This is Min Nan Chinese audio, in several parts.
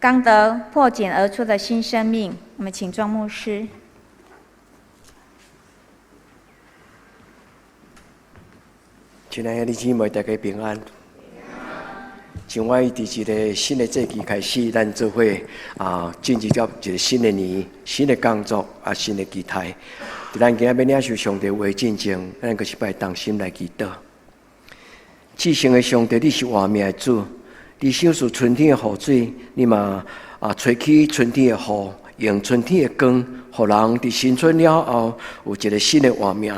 剛得破繭而出的新生命。我們請莊牧師。親愛的弟兄姊妹，大家平安。像我佇一個新的節期開始，咱做伙啊，進入到一個新的年、新的工作啊、新的期待。佇咱今仔欲領受上帝話進前，咱閣一擺同心來祈禱。至聖的上帝，你是活命的主，你賞賜春天的雨水，你嘛啊吹起春天的雨，用春天的光，予人佇新春了後有一個新的活命。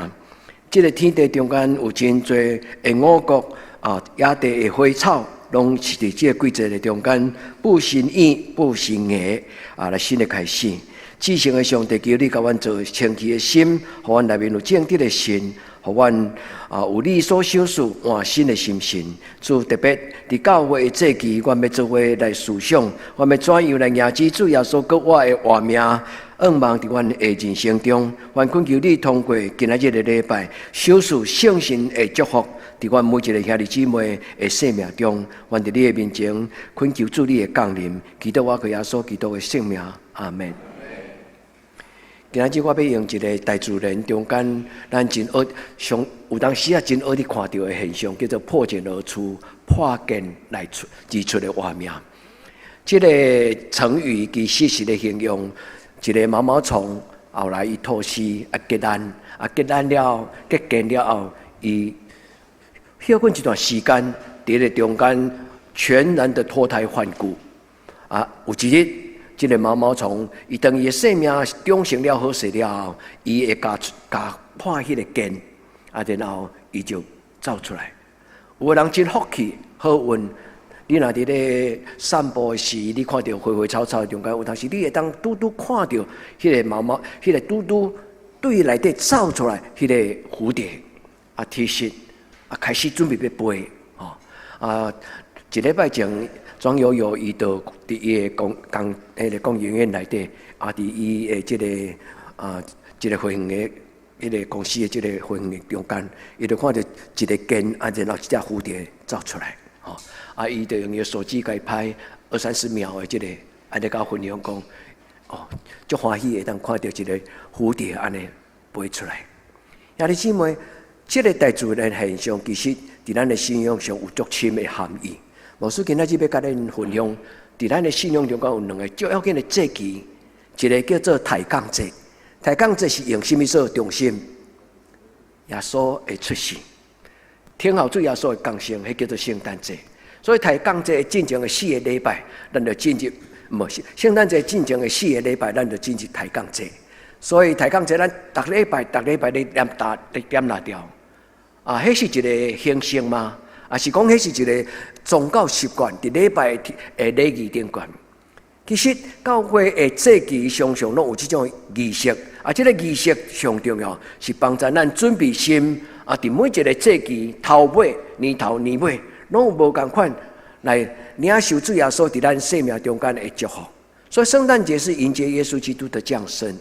這個天地中間有真濟的五穀啊，野地的花草，攏是佇這個季節的中間，布新葉、布新芽啊，來新的開始。至聖的上帝，求你共阮做清氣的心，予阮內面有正直的心，予阮啊有你所賞賜換新的心神。主特別佇教會的節期，阮欲做伙來思想，阮欲怎樣來迎接主耶穌閣活的活命，向望佇阮的人生中。阮懇求你通過今仔日的禮拜，賞賜聖神的祝福，佇阮每一個兄弟姊妹的生命中。阮佇你的面前懇求主你的降臨，祈禱我靠耶穌基督的聖名，阿門。今仔日我欲用一個大自然中間，咱真愛上有當時啊，真愛咧看著的現象，叫做破繭而出、破繭來出而出的畫面。這個成語其實是咧形容一個毛毛蟲，後來伊吐絲啊結卵，啊結卵了結繭了後，伊歇睏一段時間，佇咧中間全然的脫胎換骨。啊，有一日，這個毛毛蟲，伊當伊的生命長成了好勢了後，伊會共共破彼個繭，啊，然後伊就走出來。有的人真福氣好運，你若佇咧散步的時，你看著花花草草中間，有當時你會當拄拄看著彼個毛毛，彼個拄拄對內底走出來彼個蝴蝶，啊，其實啊，開始準備欲飛，吼啊，一禮拜前，莊友友伊就佇伊的工工彼個工研院內底，啊，佇伊的這個啊，這個花園的彼個公司的這個花園的中間，伊就看著一個繭，啊，然後一隻蝴蝶走出來，吼，啊，伊就用伊的手機共伊拍二三十秒的這個，按呢共分享講，哦，足歡喜會當看著一個蝴蝶按呢飛出來。兄弟姊妹，這個大自然現象，其實佇咱的信仰上有足深的含義。牧師今仔日欲共恁分享，佇咱的信仰中間有兩個最要緊的節期，一個叫做抬槓節。抬槓節是用啥物做中心？耶穌的出世，聽候主耶穌的降生，彼叫做聖誕節。所以抬槓節進前的四個禮拜，咱就進入毋是聖誕節進前的四個禮拜，咱就進入抬槓節。所以抬槓節，咱逐禮拜、逐禮拜咧點蠟、咧點蠟燭。啊，彼是一個形式嗎？抑是講彼是一個宗教習慣，佇禮拜的禮儀頂懸。其實教會的節期常常攏有這種儀式，啊，這個儀式上重要是幫助咱準備心。啊，佇每一個節期頭尾、年頭年尾，攏有無仝款來領受主耶穌佇咱生命中間的祝福。所以聖誕節是迎接耶穌基督的降生，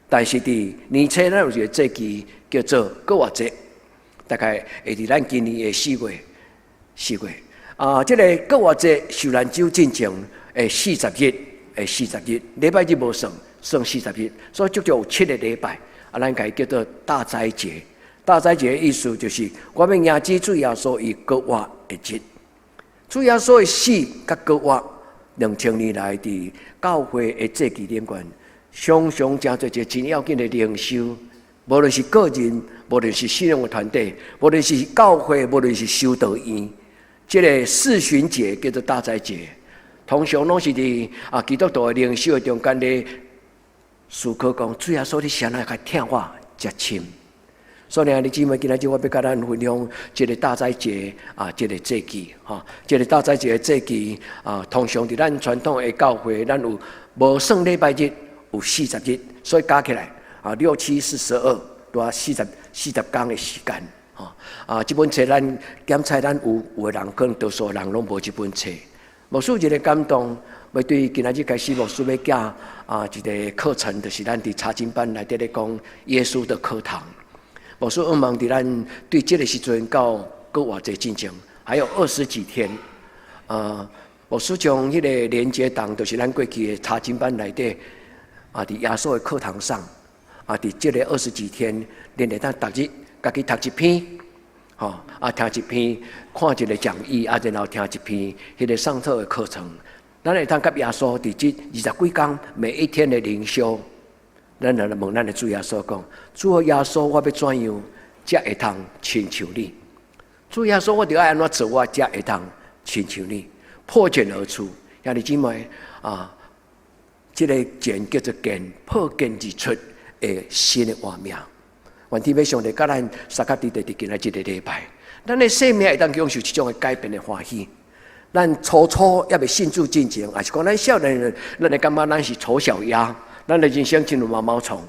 但是佇年初咱有一個節期叫做復活節，大概會佇咱今年的四月。四月啊，這個復活節受難週進前的四十日，的四十日，禮拜日無算，算四十日，所以足足有七個禮拜。啊，咱共伊叫做大齋節。大齋節的意思就是，我欲迎接主耶穌伊復活的日。主耶穌的死佮復活，2000年來佇教會的節期頂懸，常常成做一個真要緊的靈修。無論是個人，無論是信仰的團體，無論是教會，無論是修道院，這個四旬節叫做大齋節，通常攏是佇啊基督徒的靈修的中間咧思考講，主耶穌你是按怎較疼我遮深？所以兄弟姊妹，今仔日我欲共咱分享這個大齋節啊，這個節期吼，這個大齋節的節期啊，通常佇咱傳統的教會，咱有無算禮拜日有四十日，所以加起來啊，六七四十二，拄仔四十工的時間，吼啊！這本冊咱檢查，咱有有的人可能多數人攏無這本冊。牧師一個感動，欲對今仔日開始，牧師欲寄啊一個課程，就是咱佇查經班內底咧講耶穌的課堂。牧師向望佇咱對這個時陣到復活節進前，還有二十幾天，啊。牧師將彼个連結檔，就是咱過去的查經班內底，佇耶穌的課堂上，佇這个20幾天，恁會當逐日家己讀一篇，吼，聽一篇，看一个講義，然後聽一篇彼个上課的課程。咱會當佮耶穌佇這20幾工每一天的靈修，咱來問咱的主耶穌講：主耶穌，我欲怎樣才會通親像你？主耶穌，我著愛按怎做，我才會通親像你？破繭而出，兄弟姊妹啊，這个繭叫做繭，破繭而出的新的活命。願天父上帝佮咱相佮佇佇今仔這个禮拜，咱的生命會當享受這種的改變的歡喜。咱初初猶未信主進前，抑是講咱少年人，咱會感覺咱是醜小鴨，咱的人生親像毛毛蟲。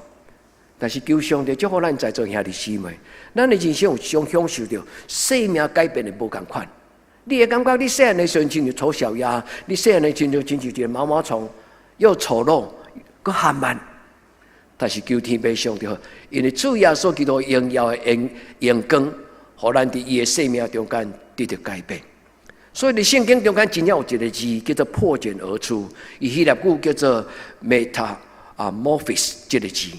但是求上帝祝福咱在座兄弟姊妹，咱的人生有種享受著生命改變的無仝款。你會感覺你細漢的時陣親像醜小鴨，你細漢的時陣親像一个毛毛蟲，又醜陋，閣寒慢。但是求天父上帝，因為主耶穌基督榮耀的榮光，予咱佇伊的生命中間得著改變。所以佇聖經中間真正有一个字叫做破繭而出，伊希臘語叫做 metamorphosis 這个字，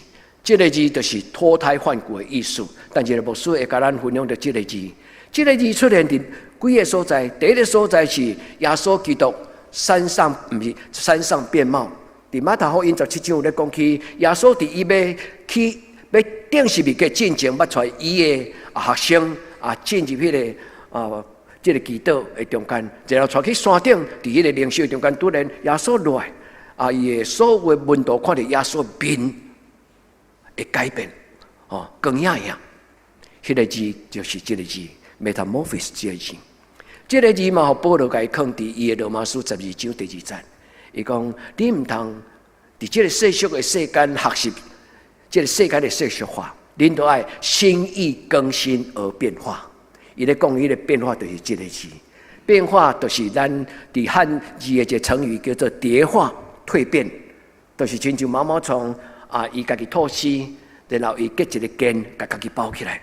這个字就是脫胎換骨的意思。但是牧師會共咱分享著這个字，這个字出現佇幾个所在，第一个所在是耶穌基督山上，毋是山上變貌。佇馬太福音17章咧講起，耶穌佇伊欲去欲釘十字架進前，欲帶伊的學生進入彼个這个祈禱的中間，然後帶去山頂，佇彼個靈修中間，突然耶穌落來，伊的所有的門徒看著耶穌面會改變，哦，光影影，彼个字就是這个字，metamorphosis 這个字，這个字嘛，予保羅共伊囥佇伊的羅馬書12章第2節。伊講：你毋通佇這个世俗的世間學習，這个世間的世俗化，恁都愛心意更新而變化。伊咧講彼个變化就是這个字，變化就是咱佇漢字的一个成語叫做蝶化蛻變，就是親像毛毛蟲伊家己吐絲，然後伊結一个繭，共家己包起來。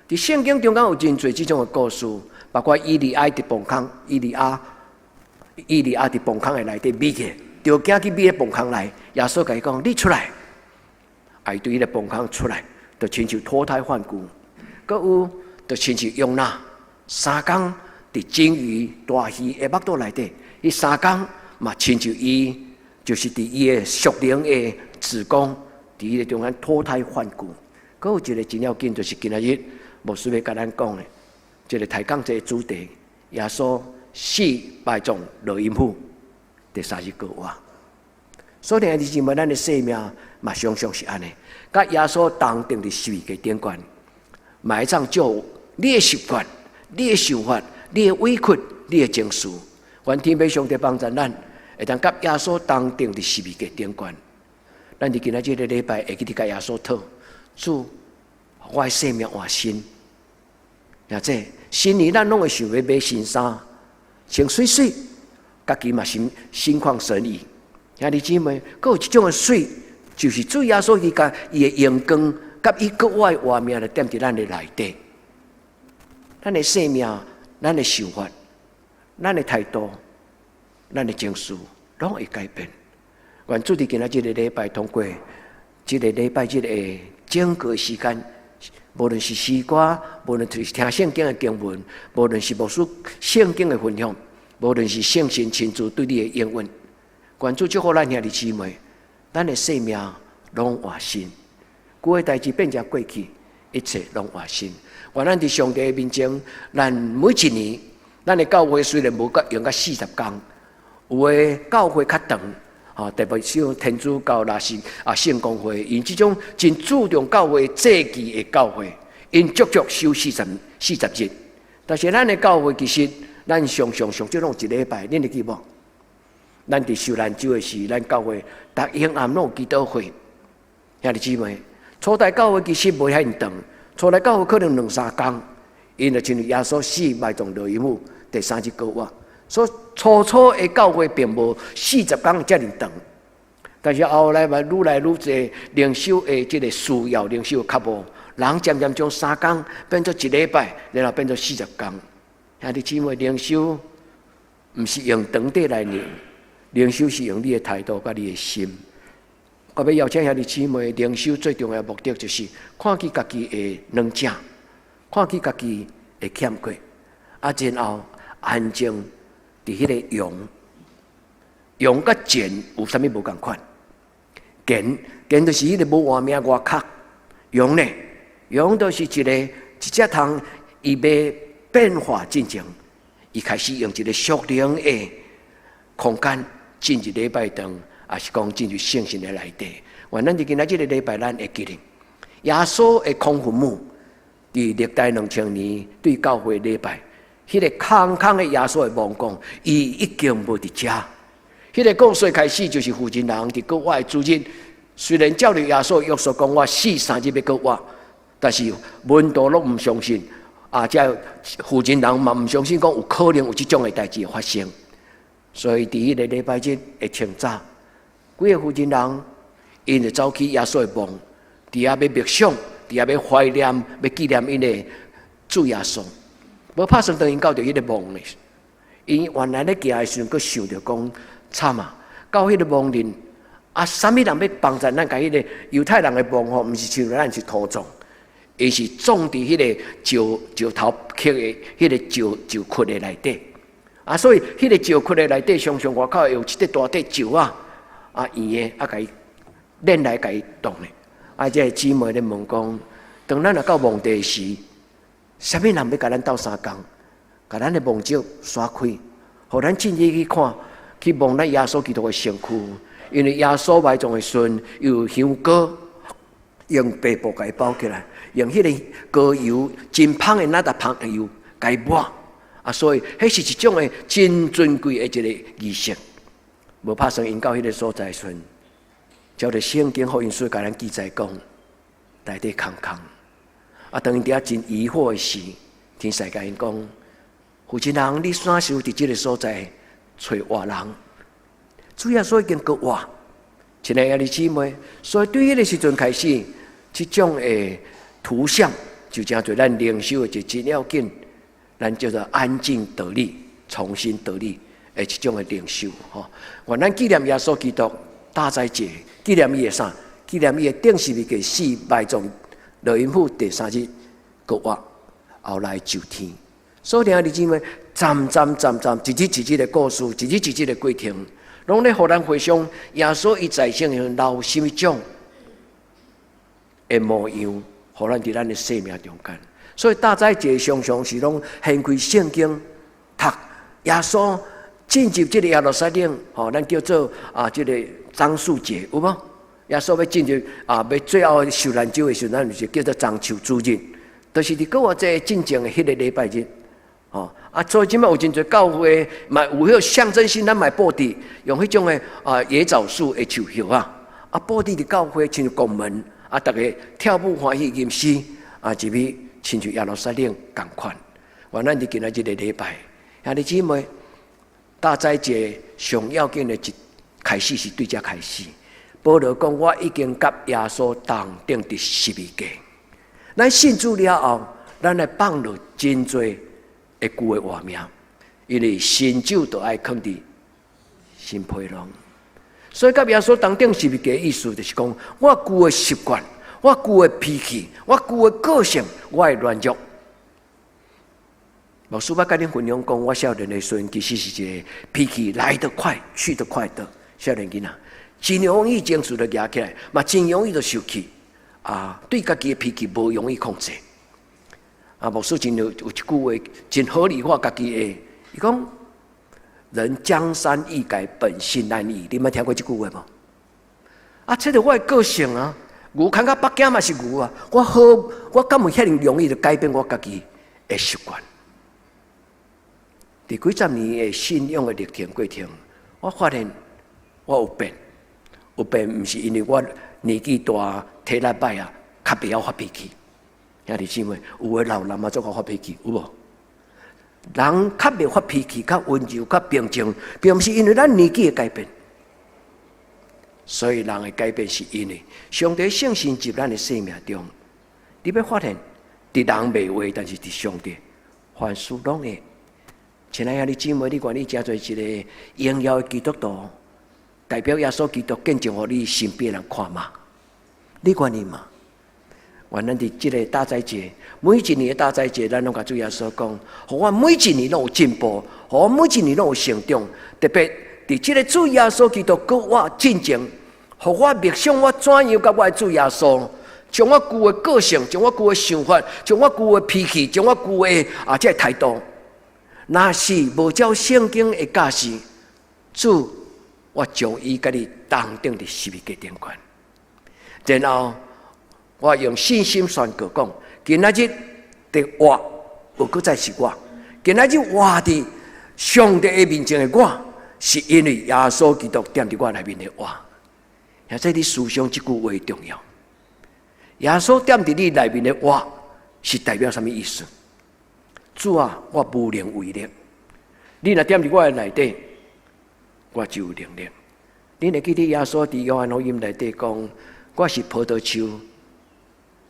佇聖經中間有真濟這種的故事，包括以利亞佇墓空，以利亞佇墓空的內底覕起，著驚去覕佇墓空內。耶穌共伊講：你出來，伊對彼个墓空出來，就親像脫胎換骨。閣有，就親像約拿3工佇鯨魚大魚的腹肚內底，彼三工嘛親像伊，就是佇伊的屬靈的子宮，佇彼个中間脫胎換骨。閣有一个真要緊，就是今仔日牧師欲共咱講的，這个抬槓這个主題，耶穌死埋葬落陰府，第三日復活。所以兄弟姊妹，咱的生命嘛常常是按呢，佮耶穌同釘佇十字架頂懸，嘛會當照你的習慣、你的想法、你的委屈、你的情緒，願天父上帝幫助咱，會當佮耶穌同釘佇十字架頂懸。咱佇今仔這个禮拜會記得共耶穌討，主，我的生命換新。或者新年咱攏會想欲買新衫，穿媠媠，家己嘛心心曠神怡。兄弟姊妹，閣有一種的媠，就是主耶穌伊共伊的榮光，佮伊閣活的活命來踮佇咱的內底。咱的生命、咱的想法、咱的態度、咱的情緒，攏會改變。願主佇今仔這个禮拜通過這个禮拜日的整個時間，無論是詩歌，無論是聽聖經的經文，無論是牧師聖經的分享，無論是聖神親自對你的應允，願主祝福咱兄弟姊妹，咱的生命攏換新，舊的代誌變成過去，一切攏換新。願咱佇上帝的面前，咱每一年，咱的教會雖然無閣用甲40工，有的教會較長，特別像天主教、若是聖公會，𪜶這種真注重教會祭祀的教會，𪜶足足守40日。但是咱的教會其實，咱常常上少攏一禮拜，恁會記無？咱佇受難週的時，咱教會逐昏暗攏有祈禱會。兄弟姊妹，初代教會其實無遐爾長，初代教會可能兩三工，𪜶就親像耶穌死埋葬落陰府，第三日復活。所以初初的教會並無四十工遮爾長，但是後來嘛愈來愈濟靈修的這个需要，靈修較無，人漸漸將3工變做一禮拜，然後變做四十工。兄弟姊妹，靈修毋是用長短來量，靈修是用你的態度佮你的心。我欲邀請兄弟姊妹，靈修最重要的目的就是看見家己的軟正，看見家己的欠缺，啊，然後安靜佇彼個羊，羊佮犍有啥物無仝款？犍犍就是彼個無活命外殼，羊呢？羊就是一個一隻蟲，伊欲變化進前，伊開始用一個屬靈的空間進入禮拜堂，抑是講進入聖神的內底。願咱佇今仔這个禮拜，咱會記得耶穌的空墳墓，佇歷代2000年對教會禮拜，彼個空空的耶穌的墓講，伊已經無佇遮。彼個故事開始就是婦人佇復活的主日，雖然照著耶穌約束講我死3日欲復活，但是門徒攏毋相信，啊，這婦人嘛毋相信講有可能有這種的代誌發生。所以佇彼個禮拜日的清早，幾个婦人𪜶就走去耶穌的墓，佇遐欲默想，佇遐欲懷念，欲紀念𪜶的主耶穌。無拍算當𪜶到著彼个墓呢，𪜶原來咧行的時陣，閣想著講慘啊！到彼个墓裡，啊，啥物人欲幫助咱？共彼个猶太人的墓吼，毋是像咱是土葬，伊是葬佇彼个石石頭刻的彼个石石窟的內底。啊，所以彼个石窟的內底，常常外口有一塊大塊石仔，啊，圓的，啊，共伊連來共伊擋咧。啊，這个姊妹咧問講，當咱若到墓地時，啥物人欲共咱鬥相共，共咱的墓石徙開，予咱進去去看，去望咱耶穌基督的身軀。因為耶穌埋葬的時陣，有香膏，用白布共伊包起來，用彼个膏油真芳的哪噠芳油共伊抹。啊，所以彼是一種的真尊貴的一個儀式。無拍算𪜶到彼个所在時陣，照著聖經福音書共咱記載講，內底空空。啊，當𪜶佇遐真疑惑的時，天使共𪜶講：婦人，你啥時佇這个所在揣活人？主耶穌已經復活。親愛的兄弟姊妹，所以對彼个時陣開始，這種的圖像就成做咱靈修的一個真要緊，咱叫做安靜得力、重新得力的一種的靈修。吼，願咱紀念耶穌基督大齋節，紀念伊的啥？紀念伊的釘十字架死埋葬落陰府第三日復活，後來上天。所以兄弟姊妹，站站站站，一日一日的故事，一日一日的過程，攏咧予咱回想耶穌伊在世時留啥物種的模樣，予咱佇咱的生命中間。所以大齋節常常是攏掀開聖經讀耶穌進入這个耶路撒冷，吼，咱叫做啊這个樟樹節，有無？耶穌欲進入啊，欲最後受難週的時陣，咱就是叫做樟樹主日，就是佇復活節進前的彼个禮拜日。吼啊，所以這擺有真濟教會嘛有彼個象徵性，咱嘛布置用彼種的啊椰棗樹的樹葉啊，啊布置佇教會親像拱門，啊逐家跳舞歡喜吟詩，啊入去親像耶路撒冷仝款。願咱佇今仔這个禮拜，兄弟姊妹，大齋節上要緊的一開始是對遮開始。保羅講：我已經佮耶穌同釘佇十字架。咱信主了後，咱來放落真濟的舊的活命，因為新酒都愛囥佇新皮囊。所以佮耶穌同釘十字架的意思，就是講我舊的習慣，我舊的脾氣，我舊的個性，我的軟弱。牧師捌佮恁分享講，我少年的時陣，其實是一個脾氣來得快，去得快的少年囡仔，真容易情緒就夯起來，嘛真容易就受氣，啊，對家己的脾氣無容易控制。啊，牧師真有有一句話，真合理化家己的，伊講：人江山易改，本性難移。你捌聽過這句話無？啊，這著我的個性啊，牛牽到北京嘛是牛啊。我好，我敢有遐爾容易就改變我家己的習慣？佇幾十年的信仰的歷程過程，我發現我有變，有變，毋是因為我年紀大，體力歹啊，較袂曉發脾氣。兄弟姊妹，有的老人嘛足會發脾氣，有無？人較袂發脾氣，較溫柔、較平靜，並毋是因為咱年紀的改變。所以人的改變是因為上帝聖神入咱的生命中，你欲發現，佇人袂話，但是佇上帝，凡事攏會。親愛的兄弟姊妹，你願意成做一个榮耀的基督徒，代表耶穌基督見證予你身邊人看嗎？你願意嗎？願咱佇這个大齋節，每一年的大齋節，咱攏共主耶穌講，予我每一年攏有進步，予我每一年攏有成長。特別佇這个主耶穌基督閣我進前，予我默想我怎樣佮我的主耶穌，將我舊的個性，將我舊的想法，將我舊的脾氣，將我舊的這个態度，若是無照聖經的教示，主，我將伊共你銅釘佇十字架頂懸，然後我用信心宣告講：今仔日的活，無閣再是我；今仔日活佇上帝的面前的我，是因為耶穌基督踮佇我內面的活。兄弟，你思想這句話重要。耶穌踮佇你內面的活，是代表啥物意思？主啊，我無能為力。你若踮佇我的內底，我就有能力。你會記得耶穌佇約翰福音內底講：我是葡萄樹，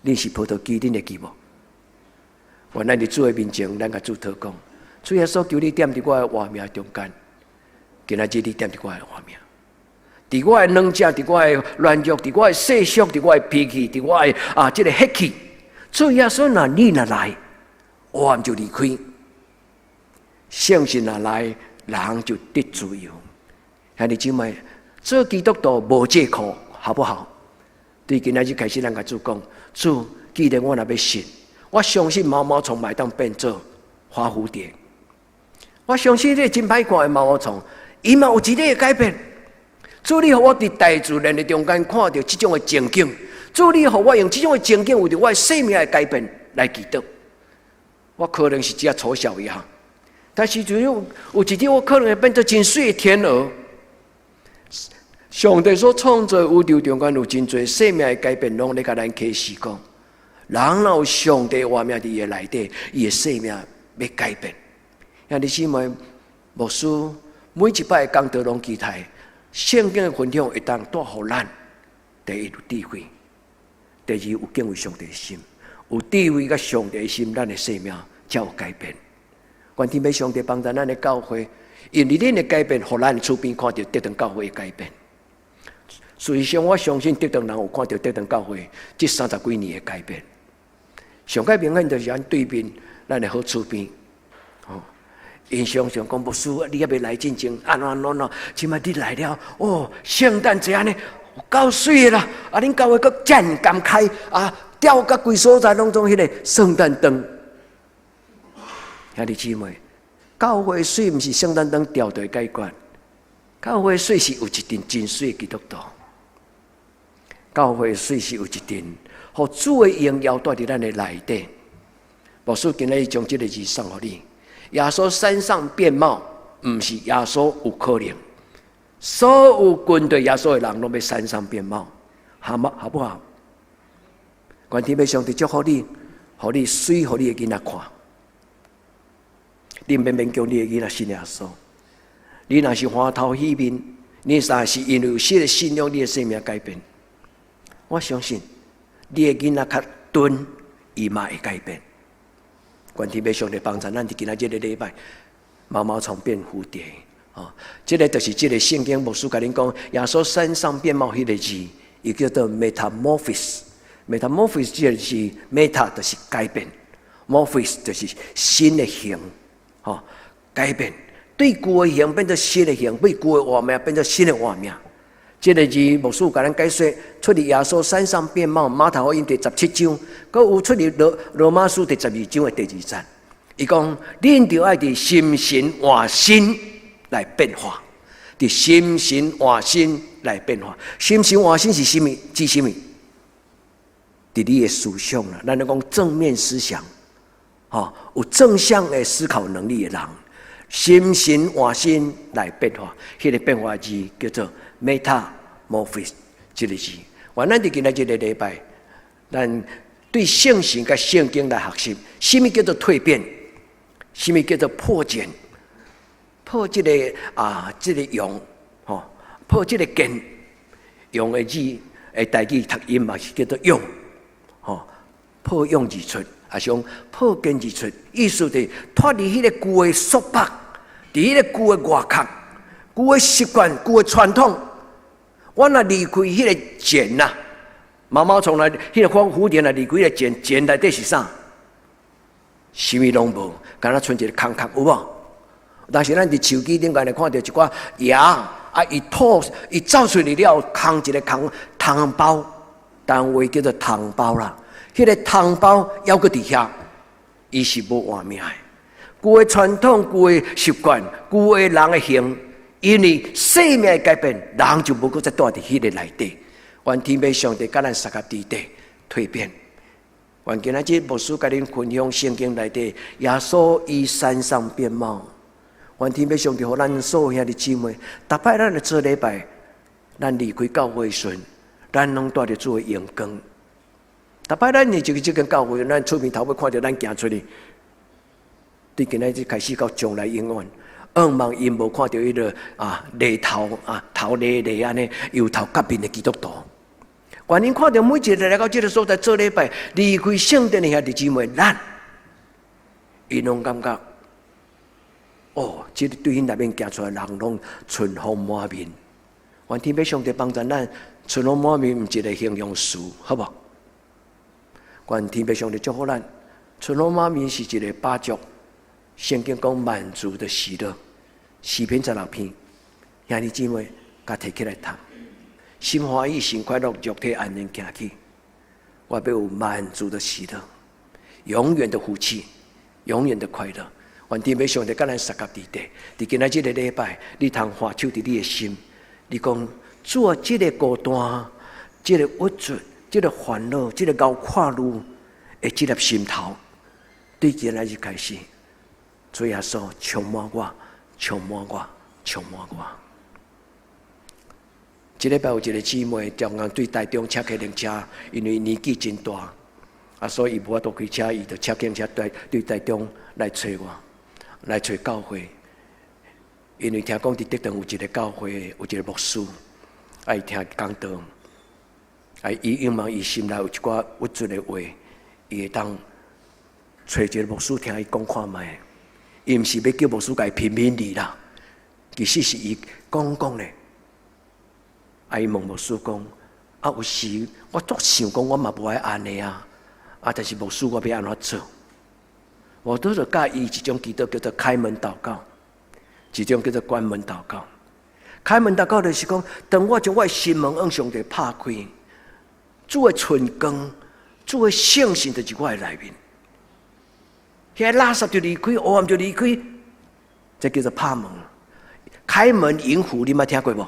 恁是葡萄枝，恁會記無？願咱佇主的面前，咱共主禱告。主耶穌，求你踮佇我的活命中間，今仔日你踮佇我的活命，佇我的軟弱，佇我的軟弱，佇我的世俗，佇我的脾氣，佇我的這个血氣。主耶穌，若你若來，黑暗就離開；聖神若來，人就得自由。兄弟姊妹，做基督徒無借口，好不好？對今仔日開始，咱共主講：主，既然我若欲信，我相信毛毛蟲嘛會當變做花蝴蝶。我相信這個真歹看的毛毛蟲，伊嘛有一日會改變。主，你予我佇大自然的中間看著這種的情景，主，你予我用這種的情景，為著我的生命的改變來祈禱。我可能是只醜小鴨，但是就有一日我可能會變做真媠的天鵝。上帝所創造宇宙中間有真濟生命的改變，攏咧共咱啟示講，人若有上帝活命佇伊的內底，伊的生命欲改變。兄弟姊妹，牧師每一擺講道攏期待聖經的分享會當帶予咱。第一有智慧，第二有敬畏上帝的心，有智慧佮上帝的心，咱的生命才有改變。願天父上帝幫助咱的教會，因為恁的改變，予咱厝邊看著德堂教會的改變。事實上，我相信德堂人有看著德堂教會這三十幾年的改變。上較明顯就是咱對面咱的好厝邊，哦，𪜶常常講牧師，你猶未來進前，按怎按怎，這擺你來了，哦，聖誕節按呢夠媠的啦！啊，恁教會閣遮爾甘開啊，吊甲規所在攏總彼个聖誕燈。兄弟姊妹，教會媠毋是聖誕燈吊就會解決，教會媠是有一陣真媠的基督徒。教會媠是有一陣，予主的榮耀蹛佇咱的內底。牧師今日將這个字送予你。耶穌山上變貌，毋是耶穌有可能。所有跟隨耶穌的人，攏欲山上變貌，好嗎？好不好？願天父上帝祝福你，予你媠，予你的囡仔看。你毋免勉強你的囡仔信耶穌。你若是歡頭喜面，你若是因為有這个信仰，你的生命改變。我相信你的囡仔較鈍，伊嘛會改變。願天父上帝幫助咱佇今仔這个禮拜，毛毛蟲變蝴蝶。哦，這个就是這个聖經牧師共恁講，耶穌山上變貌彼个字，伊叫做 metamorphosis。metamorphosis 這个字，meta 就是改變，morphosis 就是新的形，吼，改變，對舊的形變做新的形，對舊的活命變做新的活命。這个字牧師共咱解說，出自耶穌山上變貌，馬太福音第17章，閣有出自羅馬書第12章的第二節。伊講，恁著愛佇心神換新來變化，佇心神換新來變化。心神換新是啥物？指啥物？佇你的思想啦，咱咧講正面思想，吼，有正向的思考能力的人，心神換新來變化，彼个變化字叫做 metamorphosis 這个字。願咱佇今仔這个禮拜，咱對聖神佮聖經來學習，啥物叫做蛻變？啥物叫做破繭？破這个啊，這个蛹，吼，破這个繭，蛹的字的台語讀音嘛是叫做蛹，吼，破蛹而出，抑是講破繭而出，意思就是脫離彼个舊的束縛，佇彼个舊的外殼、舊的習慣、舊的傳統，我若離開彼個繭啊，毛毛蟲來，彼個蝴蝶若離開彼個繭，繭內底是啥？啥物攏無，敢若賰一个空殼，有無？但是咱佇手機頂懸會看著一寡蛾，啊，伊吐，伊走出去了，空一个空湯包，單位叫做湯包啦。彼個湯包猶閣佇遐，伊是無活命的。舊的傳統、舊的習慣、舊的人的行，因為生命的改變，人就無閣再蹛佇彼个內底。願天父上帝佮咱相佮佇底蛻變。願今仔日牧師共恁分享聖經內底耶穌以山上變貌。願天父上帝予咱所有兄弟姊妹，逐擺咱來做禮拜，咱離開教會時陣，咱攏帶著主的榮光。逐擺咱入去這間教會，咱出面頭尾看著咱行出去，對今仔日開始到將來永遠，向望𪜶無看著彼个啊犁頭啊頭犁犁按呢，油頭革面的基督徒。願𪜶看著每一个來到這个所在做禮拜，離開聖殿的兄弟姊妹，咱，𪜶攏感覺，哦，這个對𪜶內面行出來人攏春風滿面。願天父上帝幫助咱，春風滿面毋是一个形容詞，好無？願天父上帝祝福咱，春風滿面是一个飽足。聖經講滿足的喜樂，詩篇16篇，兄弟姊妹，共提起來讀。心歡喜，心快樂，肉體安然行去。我欲有滿足的喜樂，永遠的福氣，永遠的快樂。願天父上帝佮咱相佮佇底。佇今仔這个禮拜，你通還手佇你的心，你講主啊，這个孤單，這个鬱卒，這个煩惱，這个𠢕看慮的這粒心頭，對今仔日開始，主耶穌充滿我，充滿我，充滿我。這禮拜有一個姊妹，常常對台中車客靈車，因為年紀真大，啊，所以伊無法度開車，伊就車警車對對台中來揣我，來揣教會。因為聽講佇竹塘有一個教會，有一個牧師，愛聽講道，啊，伊希望伊心內有一寡鬱卒的話，伊會當揣一個牧師聽伊講看覓。伊毋是欲叫牧師共伊評評理啦，其實是伊講講咧。啊！伊問牧師講：啊，有時我足想講，我嘛無愛按呢啊！啊，但是牧師我欲按怎做？我拄著教伊一種祈禱叫做開門禱告，一種叫做關門禱告。開門禱告就是講，當我將我的心門向上帝拍開，主的春光，主的聖神就佇我的內面。遐垃圾就離開，黑暗就離開，這叫做拍門。開門迎福，你捌聽過無？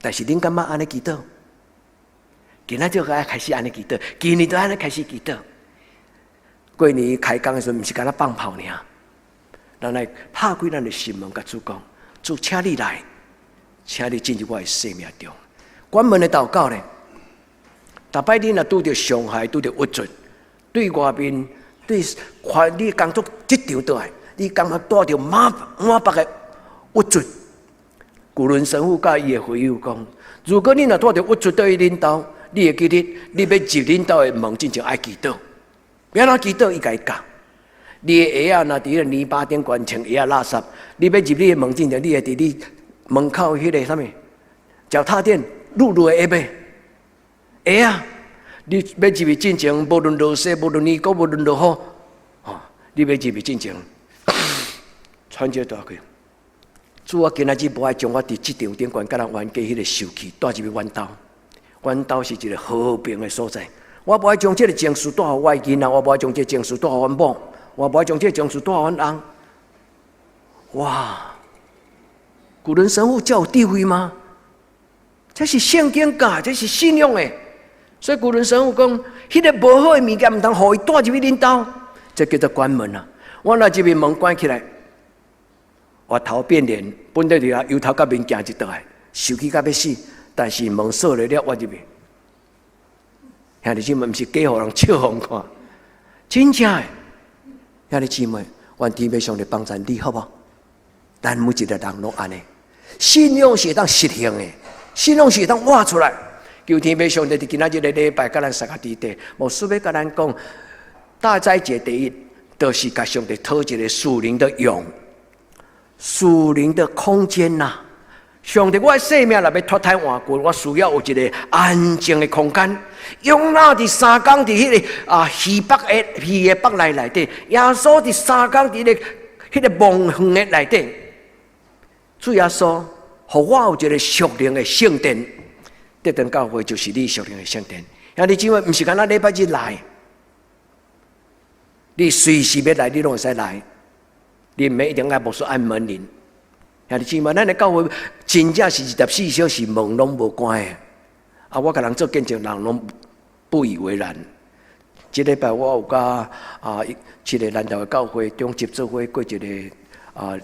但是恁敢捌按呢祈禱？今仔就愛開始按呢祈禱，今年就按呢開始祈禱。過年開工的時陣，毋是干焦放炮爾，咱來拍開咱的心門，共主講：主，請你來，請你進入我的生命中。關門的禱告咧，逐擺你若拄著傷害，拄著鬱卒，對外面對環你工作職場倒來，你感覺帶著滿滿腹的鬱卒。古倫神父佮伊的會友講：如果你若帶著鬱卒倒去恁兜，你會記得你欲入恁兜的門進前愛祈禱。欲按怎祈禱？伊共伊教。你的鞋仔若佇彼个泥巴頂懸穿鞋仔垃圾，你欲入你的門進前，你會佇你門口彼个啥物腳踏墊漉漉的鞋袂？鞋仔，你欲入去進前，無論落雪，無論泥溝，無論落雨，吼，你欲入去進前，喘一大氣。主，我今仔日無愛將我佇職場頂懸佮人冤家彼个受氣帶入去阮兜。阮兜是一个和平的所在。我無愛將這个情緒帶予我的囡仔，我無愛將這个情緒帶予阮某，我無愛將這个情緒帶予阮翁。哇！古倫神父遮有智慧嗎？這是聖經教，這是信仰的。所以古倫神父講，彼个無好的物件，毋通予伊帶入去恁兜，這叫做關門啊！我若入去門關起來，我頭變臉，本來佇遐由頭到面行一倒來，受氣到欲死。但是門鎖了了，我入去。兄弟姊妹，毋是假予人笑予人看，真正的。兄弟姊妹，願天父上帝幫助你，好無？咱每一个人攏按呢，信仰是會當實行的，信仰是會當活出來。求天父上帝佇今仔這个禮拜，佮咱相佮佇底，牧師欲共咱講，大齋節第一，就是共上帝討一个屬靈的勇。屬靈的空間吶。上帝，我的生命若欲脫胎換骨，我需要有一個安靜的空間。約拿佇三工佇彼個魚的腹內底，耶穌佇三工佇彼個墓園的內底。主耶穌，予我有一個屬靈的聖殿，得堂教會就是你屬靈的聖殿。兄弟姊妹，毋是干焦禮拜日來，你隨時欲來，你攏會使來。你毋免一定愛牧師按門鈴。兄弟姊妹，咱的教會真正是24小時門攏無關的。啊，我共人做見證，人攏不以為然。這禮拜我有佮這個南投的教會中執做伙過一個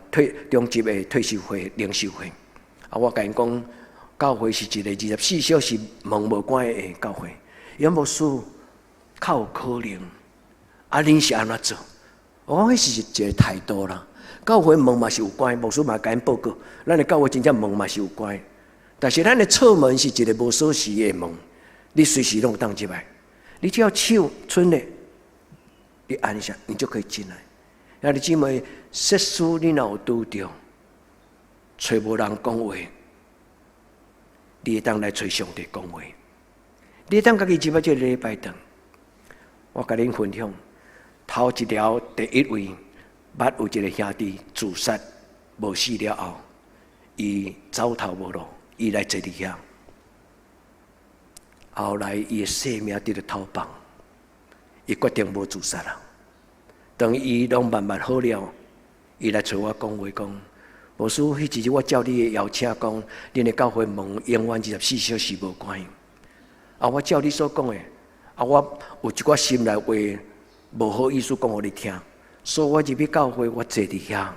中執的退修會、靈修會。啊，我共𪜶講，教會是一個24小時門無關的教會。伊牧師較有可能，啊，恁是按怎做？我講彼是一個態度啦。教會門嘛是有關，牧師嘛共𪜶報告，咱的教會真正門嘛是有關，但是咱的側門是一個無鎖匙的門，你隨時攏當入來，你只要手伸咧，你按一下，你就可以進來。兄弟姊妹，設施你若有拄著，揣無人講話，你會當來揣上帝講話。你會當家己入來這個禮拜堂，我共恁分享，頭一條第一位。捌有一個兄弟自殺無死了後，伊走投無路，伊來坐佇遐。後來伊的性命得著偷放，伊決定無自殺啦。當伊攏慢慢好了，伊來揣我講話講，牧師，彼一日我照你的邀請講，恁的教會門永遠24小時無關。啊，我照你所講的，啊，我有一寡心內話無好意思講予你聽。所以我入去教會，我坐佇遐。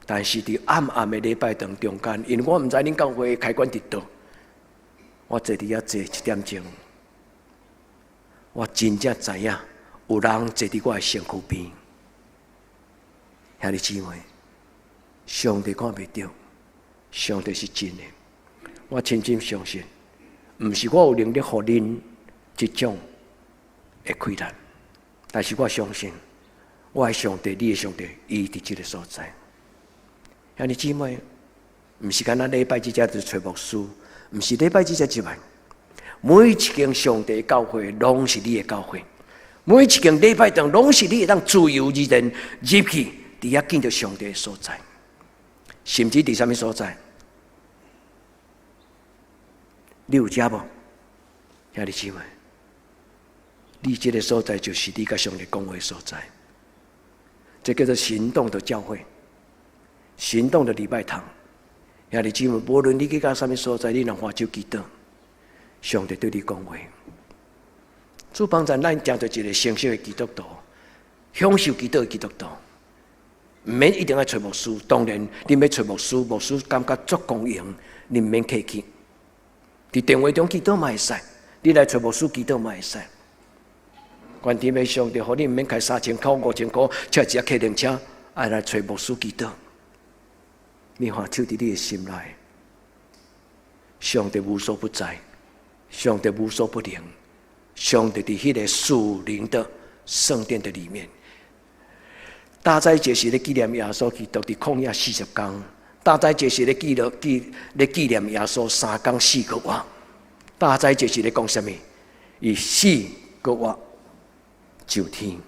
但是佇暗暗的禮拜堂中間，因為我毋知恁教會開關佇佗，我坐佇遐坐一點鐘，我真正知影有人坐佇我的身軀邊。兄弟姊妹，上帝看袂著，上帝是真的。我深深相信，毋是我有能力予恁這種的氣力，但是我相信，我的上帝，你的上帝，伊佇這個所在。兄弟姊妹，毋是干焦禮拜日才去揣牧師，毋是禮拜日才入來。每一間上帝教會，攏是你的教會；每一間禮拜堂，攏是你會當自由自然入去，佇遐見著上帝的所在。甚至佇啥物所在？你有食無？兄弟姊妹，你這個所在就是你佮上帝講話的所在。這叫做行動的教會，行動的禮拜堂。兄弟姊妹，無論你去到啥物所在，你若揮手祈禱，上帝對你講話。主幫助咱成做一個成熟的基督徒，享受祈禱的基督徒。毋免一定愛揣牧師，當然你欲揣牧師，牧師感覺足光榮，你毋免客氣。佇電話中祈禱嘛會使，你來揣牧師祈禱嘛會使。願天父上帝，予你毋免開3000箍、5000箍，車一隻客運車，愛來揣牧師祈禱。你放手佇你的心內，上帝無所不在，上帝無所不能，上帝佇彼個屬靈的聖殿的裡面。大齋節是咧紀念耶穌基督佇曠野四十工，大齋節是咧記錄記咧紀念耶穌三工四個月。大齋節是咧講啥物？伊4個月上天。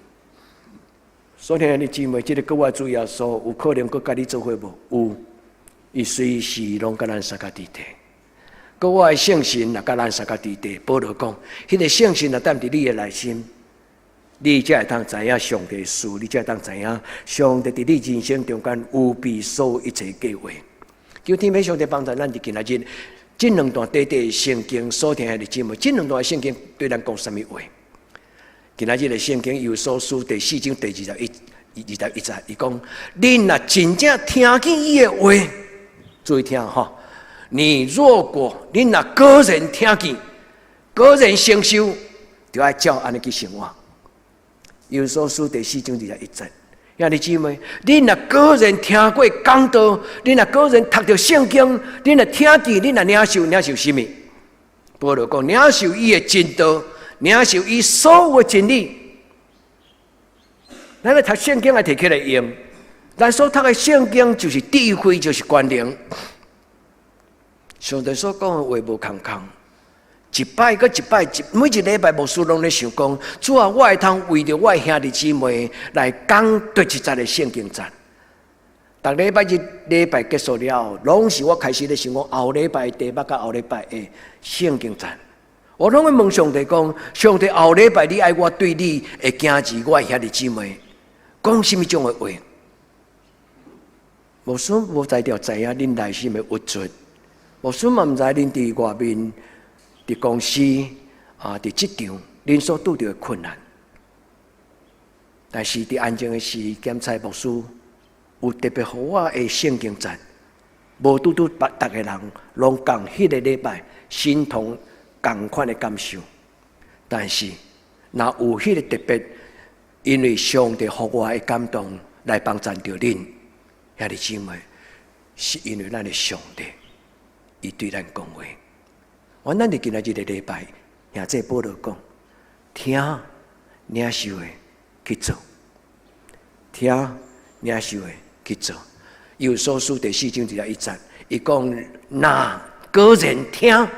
所以兄弟姊妹，這個閣活主耶穌有可能閣佮你做伙無？有，伊隨時攏佮咱相佮佇地。閣活的聖神若佮咱相佮佇地，保羅講，彼個聖神若踮佇你的內心，你才會當知影上帝的事，你才會當知影上帝佇你人生中間預備所有一切計劃。求天父上帝幫助咱佇今仔日，這兩段短短的聖經所聽的姊妹，這兩段聖經對咱講啥物話？今仔日的聖經以弗所書第四章第21節，伊講：恁若真正聽見伊的話，注意聽吼！你若果恁若果然聽見，果然承受，就愛照按呢去生活。以弗所書第四章21節，兄弟姊妹，恁若果然聽過講道，恁若果然讀著聖經，恁若聽見，恁若領受，領受啥物？保羅講，領受伊的真道，領受伊所有的真理。咱咧讀聖經愛提起來用，咱所讀的聖經就是智慧，就是權能。上帝所講的話無空空，一擺閣一擺，每一禮拜牧師攏咧想講，主啊，我會通為著我的兄弟姊妹來講佗一節的聖經節。逐禮拜日禮拜結束了後，攏是我開始咧想講後禮拜題目佮後禮拜的聖經節。我攏會問上帝講：上帝後禮拜你愛我對你的囝兒，我的兄弟姊妹講啥物種的話？牧師無才調知影恁內心的鬱卒，牧師嘛毋知恁佇外面、佇公司啊、佇職場，恁所拄著的困難。但是佇安靜的時，檢查牧師有特別予我的聖經節，無拄拄逐個人攏仝彼個禮拜心同仝款的感受。但是，若有彼個特別，因為上帝予我的感動來幫贊著恁兄弟姊妹，是因為咱的上帝，伊對咱講話。我咱佇今仔日個禮拜，兄弟保羅講，聽領受的去做，聽領受的去做。以弗所書第四章二十一節，伊講若果然聽，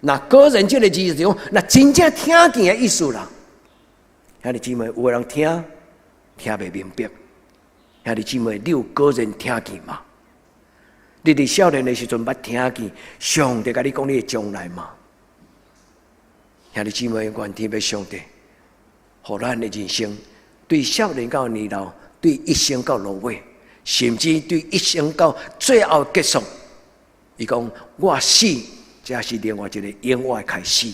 若果然這個字就是講，若真正聽見的意思啦。兄弟姊妹，有的人聽聽袂明白。兄弟姊妹，你有果然聽見嗎？你佇少年的時陣捌聽見上帝共你講你的將來嗎？兄弟姊妹，願天父上帝，予咱的人生對少年到年老，對一生到落尾，甚至對一生到最後結束，伊講我死，這是另外一個永遠的開始。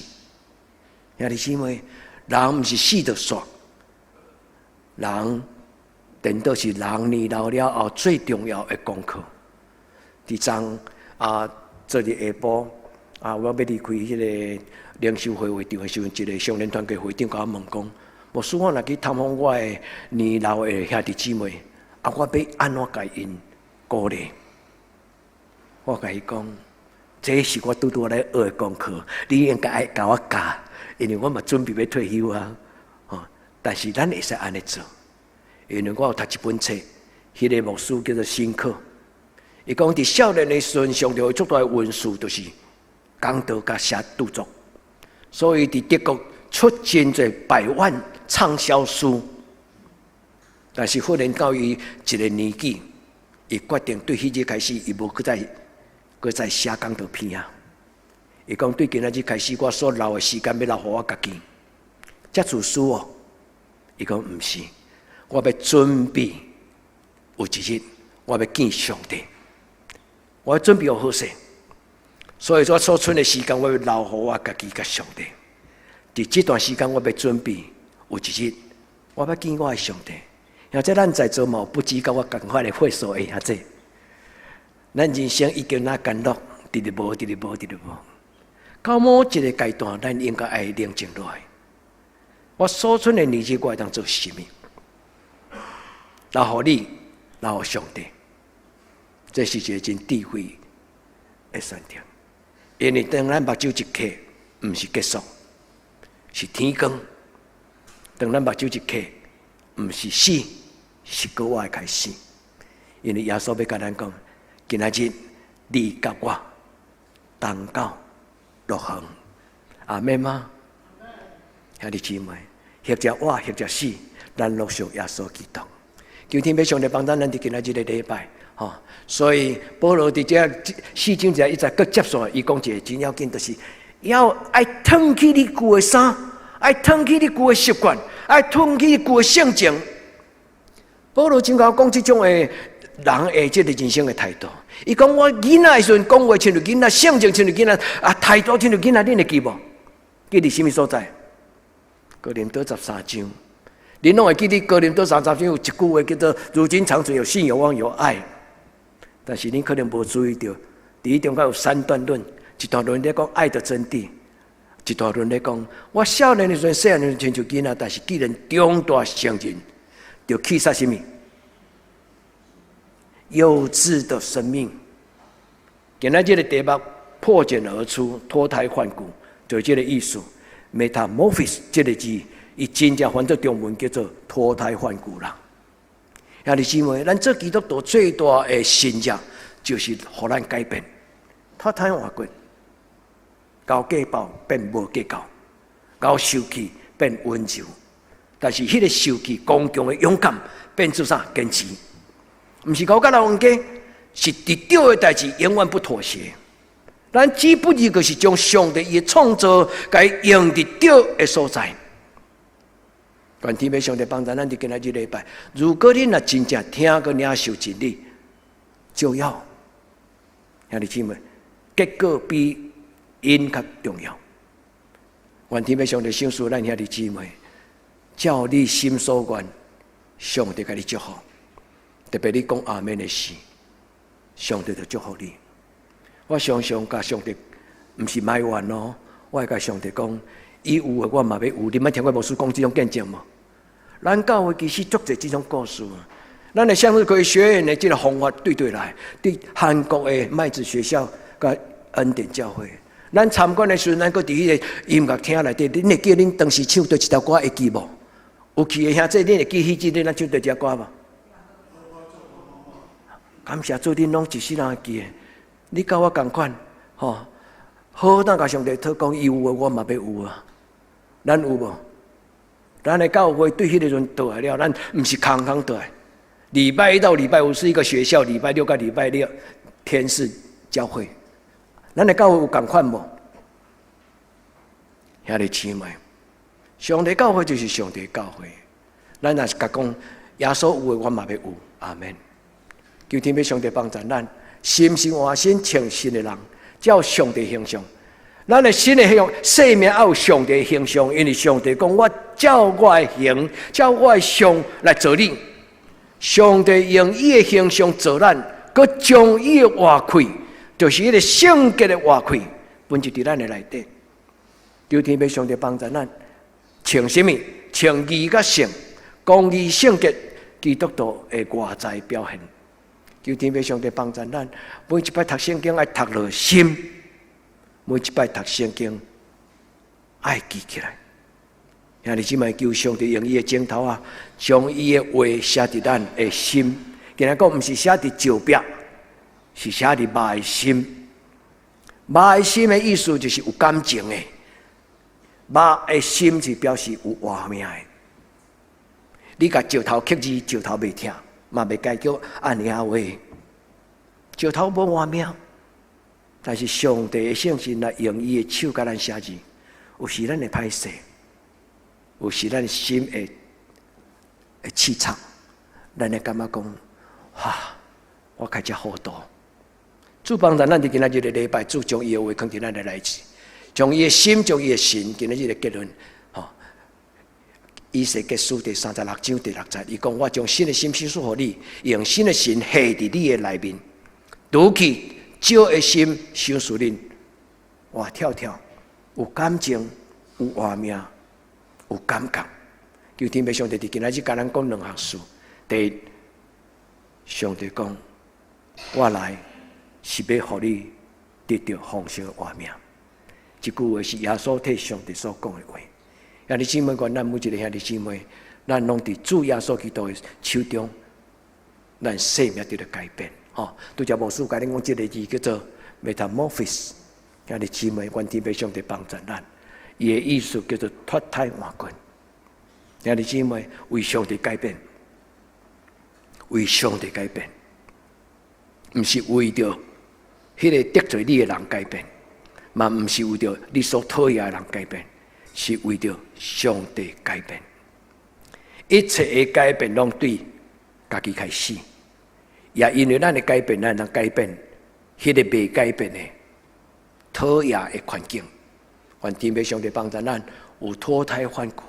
兄弟姊妹，人毋是死就煞，人顛倒是人年老了後最重要的功課。佇昨啊，昨日下晡啊，我欲離開彼個靈修會會長的時陣，一個少年團契會長共我問講：牧師，我若去探訪我的年老的兄弟姊妹，啊，我欲按怎共𪜶鼓勵？我共伊講，這是我拄拄仔咧學的功課，你應該愛共我教，因為我嘛準備欲退休啊。吼，但是咱會使按呢做，因為我有讀一本冊，彼個牧師叫做辛克。伊講佇少年的時陣，上帝予足大的恩賜，就是講道佮寫著作。所以佇德國出真濟百萬暢銷書。但是忽然到伊一個年紀，伊決定對彼日開始，伊無閣再閣再寫講道篇啊。伊講對今仔日開始，我所留的時間欲留予我家己，遮自私哦。伊講毋是，我欲準備有一日我欲見上帝。我欲準備好勢，所以我所剩的時間，我欲留予我家己佮上帝。佇這段時間，我欲準備有一日，我欲見我的上帝。或者咱在座嘛有不止佮我仝款的歲數的兄弟，咱人生已經若艰樂，直直無，直直無，直直無。到某一個階段，咱應該愛冷靜落來。我所剩的年日，我會當做啥物？留予你，留予上帝。這是一個真智慧的選擇，因為當咱目睭一閉，毋是結束，是天光；當咱目睭一閉，毋是死，是閣活的開始。因為耶穌欲共咱講，今仔日你佮我同到樂園，阿們嗎？兄弟姊妹，或者活，或者死，咱攏屬耶穌基督。求天父上帝幫助咱佇今仔日個禮拜。吼，所以保羅佇這四章二十一節閣接續，伊講一個真要緊，就是要愛褪去你舊的衫，愛褪去你舊的習慣，愛褪去你舊的性情。保羅真𠢕講這種的人的這個人生的態度。伊講我囡仔的時陣講話親像囡仔，性情親像囡仔，啊態度親像囡仔，恁會記無？記佇啥物所在？哥林多十三章，恁攏會記得哥林多十三章有一句話叫做“如今長存有信有望有愛”。但是恁可能無注意著，佇彼中間有三段論，一段論咧講愛的真諦，一段論咧講我少年的時陣，細漢的時陣親像囡仔，但是既然長大成人，就棄殺啥物？幼稚的生命。今仔這個題目破繭而出，脫胎換骨，就是這個意思。Metamorphosis 這個字，伊真正翻做中文叫做脫胎換骨啦。兄弟姊妹，咱做基督徒最大的神蹟，就是予咱改變，脫胎換骨，𠢕計較變無計較，𠢕受氣變溫柔。但是彼個受氣剛強的勇敢變做啥？堅持，毋是𠢕甲老冤家，是佇對的代誌永遠不妥協。咱只不過就是將上帝伊的創造，共伊用佇對的所在。願天父上帝幫助咱佇今仔日禮拜。如果恁若真正聽閣領受真理，就要兄弟姊妹，結果比因較重要。願天父上帝賞賜咱兄弟姊妹，照你心所願，上帝共你祝福。特別你講阿們的時，上帝就祝福你。我常常共上帝，毋是埋怨哦，我會共上帝講，伊有的我嘛欲有。你捌聽過牧師講這種見證無？咱教會其實足濟這種故事啊。咱的向日葵學院的這個方法對對來，佇韓國的麥子學校佮恩典教會，咱參觀的時陣，咱閣佇彼個音樂廳內底，恁會記恁當時唱佗一條歌會記無？有去的兄弟，恁會記彼陣咱唱佗一條歌無？感謝主，恁攏一世人會記的。你佮我仝款，吼，好當共上帝禱講，伊有的我嘛欲有啊。咱有無？咱的教會對彼個時陣倒來了，咱毋是空空倒來。禮拜一到禮拜五是一個學校，禮拜六佮禮拜六天是教會。咱的教會有仝款無？兄弟姊妹，上帝教會就是上帝教會。咱若是共講耶穌有的，我嘛欲有。阿門。求天父上帝幫助咱，心心換新，穿新的人，照上帝形象。咱的新的形象，生命愛有上帝形象，因為上帝講我照我的形，照我的像來造你。上帝用伊的形象造咱，閣將伊的活氣，就是彼個聖潔的活氣，分佇咱的內底。求天父上帝幫助咱，穿啥物？穿義佮聖，公義聖潔，基督徒的外在表現。求天父上帝幫助咱，每一擺讀聖經愛讀落心，每一擺讀聖經愛記起來。兄弟姊妹，求上帝用伊的指頭仔，將伊的話寫佇咱的心。今日講毋是寫佇石壁，是寫佇肉的心。肉的心的意思就是有感情的。肉的心是表示有活命的。你共石頭刻字，石頭袂疼，嘛袂該叫按呢話。石頭無活命，但是上帝的聖神來用伊的手共咱寫字，有時咱會歹勢，有時咱心會會氣吵，咱會感覺講，哈，我開始糊塗。主幫助咱佇今仔日個禮拜，主將伊的話囥佇咱的內子，將伊的心，將伊的神，今仔日的結論，吼。以西結書第36章第六節，伊講：我將新的心賞賜予你，用新的神下佇你的內面，除去石的心賞賜恁，活跳跳，有感情，有活命，有感覺。求天父上帝佇今仔日共咱講兩項事。第一，上帝講：我來是欲予你得著豐盛的活命。這句話是耶穌替上帝所講的話。兄弟姊妹，願咱每一个兄弟姊妹，咱攏佇主耶穌基督的手中，咱生命得著改變。吼，拄才牧師共恁講這个字叫做 metamorphosis。兄弟姊妹，願天父上帝幫助咱。伊的意思叫做脫胎換骨。兄弟姊妹，為上帝改變，為上帝改變，毋是為著彼个得罪你的人改變，嘛毋是為著你所討厭的人改變，是為著上帝改變。一切的改變攏對家己開始，也因為咱的改變，咱能改變彼个袂改變的討厭的環境。願天父上帝幫助咱有脫胎換骨，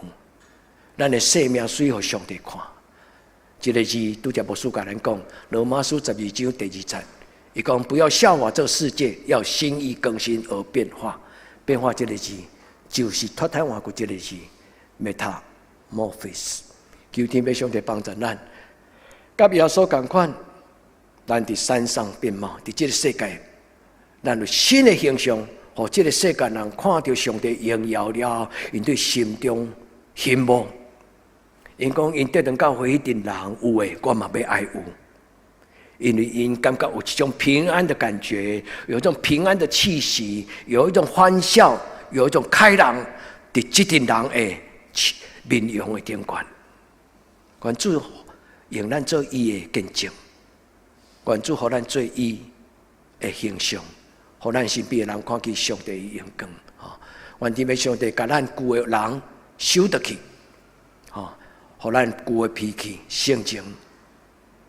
咱的生命媠予上帝看。這个字拄才牧師共咱講，羅馬書12章第二節，伊講不要效法這世界，要心意更新而變化。變化這个字就是脫胎換骨這个字，metamorphosis。求天父上帝幫助咱，佮耶穌仝款，咱佇山上變貌，佇這个世界，咱有新的形象，予這个世界人看著上帝榮耀了後，𪜶對心中羨慕。𪜶講𪜶缀轉教會彼陣人有的，我嘛欲愛有。因為𪜶感覺有一種平安的感覺，有一種平安的氣息，有一種歡笑，有一種開朗，佇這陣人的面容的頂懸。願主用咱做伊的見證，願主予咱做伊的形象，予咱身邊的人看見上帝的榮光。吼，願天父上帝共咱舊的人收倒去，吼，予咱舊的脾氣、性情，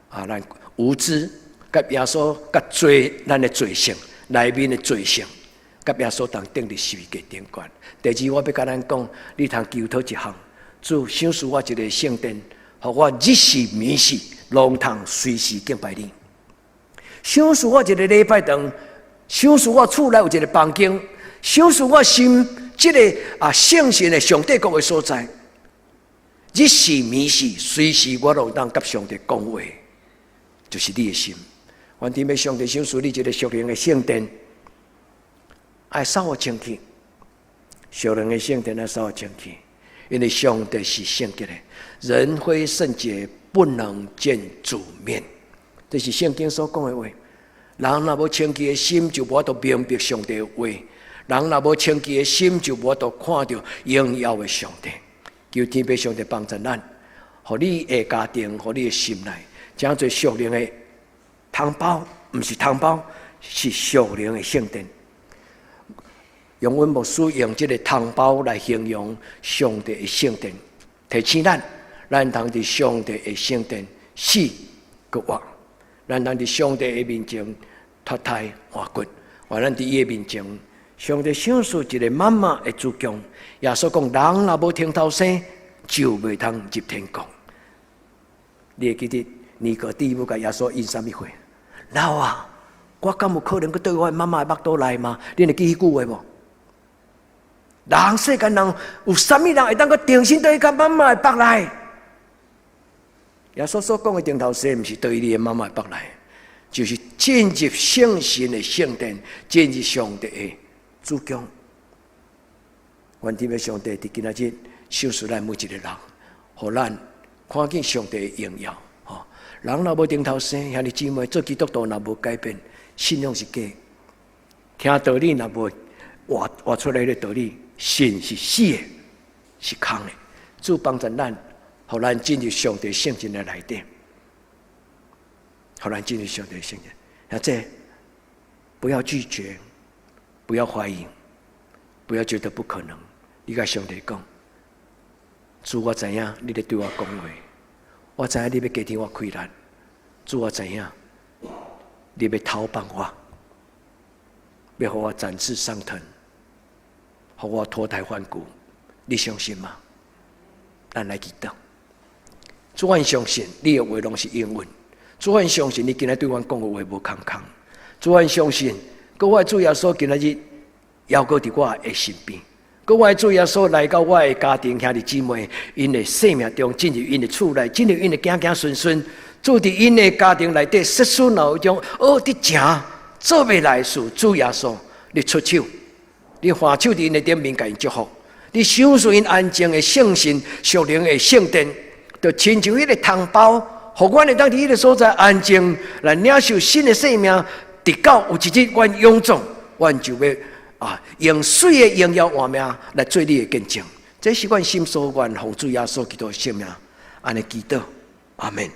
啊，咱無知，佮耶穌佮罪，咱的罪性內面的罪性，佮耶穌同釘佇十字架頂懸。第二，我欲共咱講，你通求討一項，主賞賜我一个聖殿，予我日時暝時攏通隨時敬拜你。賞賜我一个禮拜堂，賞賜我厝內有一个房間，賞賜我心這个啊聖神的上帝國的所在。日時暝時隨時我攏當佮上帝講話。就是你的心，願天父上帝賞賜你一个屬靈的聖殿，愛掃予清氣。屬靈的聖殿愛掃予清氣，因為上帝是聖潔的，人非聖潔不能見主面。這是聖經所講的話。人若無清潔的心，就無法度明白上帝的話；人若無清潔的心，就無法度看著榮耀的上帝。求天父上帝幫助咱，予你的家庭，予你的心內。成做屬靈的湯包，毋是湯包，是屬靈的聖殿。楊文牧師用這个湯包來形容上帝的聖殿，提醒咱，咱通佇上帝的聖殿死閣活，咱通佇上帝的面前脫胎換骨，願咱佇伊的面前，上帝賞賜一个滿滿的主宮。耶穌講：人若無重頭生，就袂通入天國。你會記得？尼哥底母共耶穌應啥物話？老啊，我敢有可能閣倒我媽媽的腹肚內嗎？你會記彼句話無？人世間人有啥物人會當閣重新倒去佮媽媽的腹內？耶穌所講的重頭生，毋是倒去你的媽媽的腹內，就是進入聖神的聖殿，進入上帝的主宮。願天父上帝佇今仔日賞賜咱每一個人，予咱看見上帝的榮耀。人若無重頭生，兄弟姊妹做基督徒若無改變，信仰是假。聽道理若無活活出來的道理，信是死的，是空的。主幫助咱，予咱進入上帝聖殿的內底，予咱進入上帝聖殿。那這不要拒絕，不要懷疑，不要覺得不可能。你共上帝講，主我知影你咧對我講話。我知影你欲加添我氣力，主我知影你欲投放我，欲予我展翅上騰，予我脫胎換骨，你相信嗎？咱來祈禱。主，阮相信你的話攏是應允。主，阮相信你今日對阮講的話無空空。主，阮相信，閣我的主耶穌今仔日猶閣佇我的身邊。閣我的主耶穌來到我的家庭兄弟姊妹，𪜶的生命中進入𪜶的厝內，進入𪜶的子子孫孫，住佇𪜶的家庭內底，設施若有一種哦，佇誠做袂來事，主耶穌，你出手，你還手佇𪜶的頂面，共𪜶祝福，你賞賜𪜶安靜的聖神、屬靈的聖殿，就親像彼个湯包，予阮會當佇彼个所在安靜來領受新的生命，直到有一日阮勇壯，阮就欲啊，用水的榮耀活命來做你的見證，這是阮心所願，奉主耶穌基督的聖名，按呢祈禱，阿門。